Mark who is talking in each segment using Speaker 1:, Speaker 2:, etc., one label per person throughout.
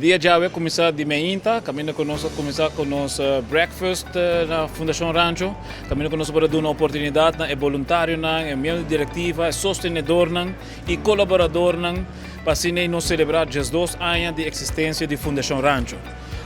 Speaker 1: Dia djawe a kuminsá di meinta, kaminda ku nos a kuminsá ku nos breakfast na Fundashon Rancho, kaminda ku nos a por a duna oportunidat na e boluntarionan, e miembro di direktiva, e sostenedornan i kolaboradornan pa asina ei nos selebrá 12 aña di eksistensia di Fundashon Rancho.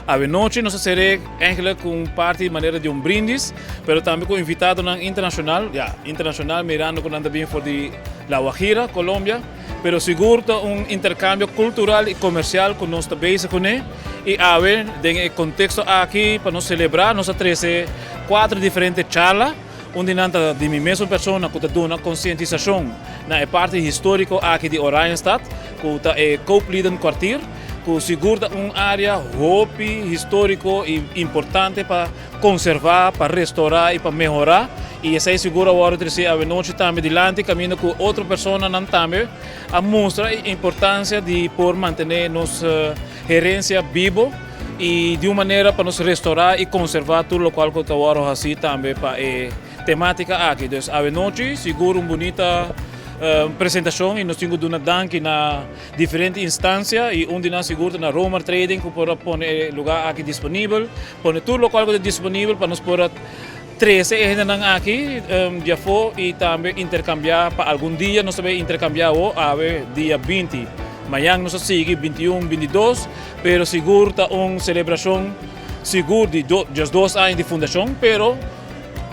Speaker 1: Awenochi nos a ser'é eigenlijk ku un parti manera di un brindis, pero tambe ku invitadonan internashonal, ya, internashonal mirando ku nan ta bin for di La Guajira, Colombia. Pero sigur ta un intercambio cultural y comercial cu nos ta bezig cune y awe den e contexto aki pa nos celebra nos a trece cuatro diferente charla, un di nan ta di mi mesun persona cu ta duna concientisacion na e parti historico aki di Oranjestad cu ta e Koopliedenkwartier cu sigur ta un area hopi historico y importante pa konservá, pa restorá i pa mehorá i esei sigur a wòrdu tresé awenochi tambe dilanti kaminda ku otro personanan tambe a mustra e importansia di por mantené nos herensia bibo i di un manera pa nos restorá i konservá tur lokual ku ta wòrdu hasí tambe pa e temátika aki. Dus awenochi sigur un bunita presentashon i nos tin ku duna danki na Diferente instancia y un di nan sigur ta na Romar Trading cu por a pone e lugar aki disponibel, pone tur locual cu ta disponibel pa nos por a trece e hendenan aki di afo y tambe intercambia pa algun dia. Nos ta bay intercambia awo, awe dia 20, mañan nos ta sigui 21, 22, pero sigur ta un celebracion sigur di 12 aña di fundacion, pero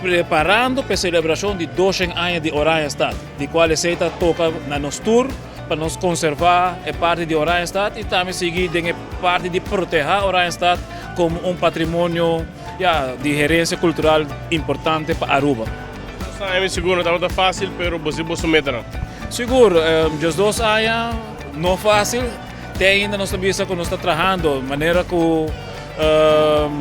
Speaker 1: preparando pa e celebracion di 200 aña di Oranjestad, di cual esey ta toca na nos tur. Pa nos konservá e parti di Oranjestad i tambe sigui den e parti di protehá Oranjestad komo un patrimonio, ya, di herensia kultural importante pa Aruba.
Speaker 2: Dos aña mi sigur no tabata fásil, pero bo si boso metanan.
Speaker 1: Sigur, 12 aña no fásil. Te ainda nos ta bisa ku nos ta trahando manera ku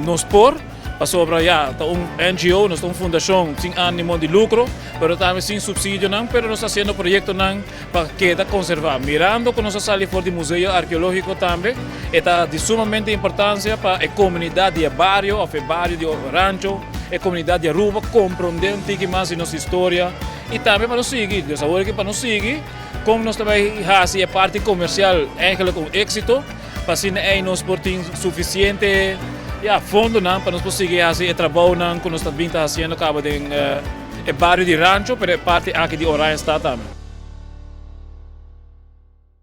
Speaker 1: nos por. Pasobra ya ta un NGO, nos ta un fundashon sin animo di lukro, pero tambe sin supsidionan, pero nos ta hasiendo proyektonan pa keda konservá. Mirando ku nos a sali for di Museo Arkeológiko tambe, e ta di sumamente importansia pa e komunidat di e bario òf e bario di Rancho, e komunidat di Aruba komprondé un tiki mas di nos historia i tambe pa nos sigui. Dus awor aki pa nos sigui kon nos ta bai hasi e parti komersial eigenlijk un éksito. Pa asina ei nos por tin sufisiente ya fondonan pa nos por sigui hasi e trabounan ku nos ta bin ta hasiendo kaba den e bario di Rancho, pero e parti aki di Oranjestad tambe.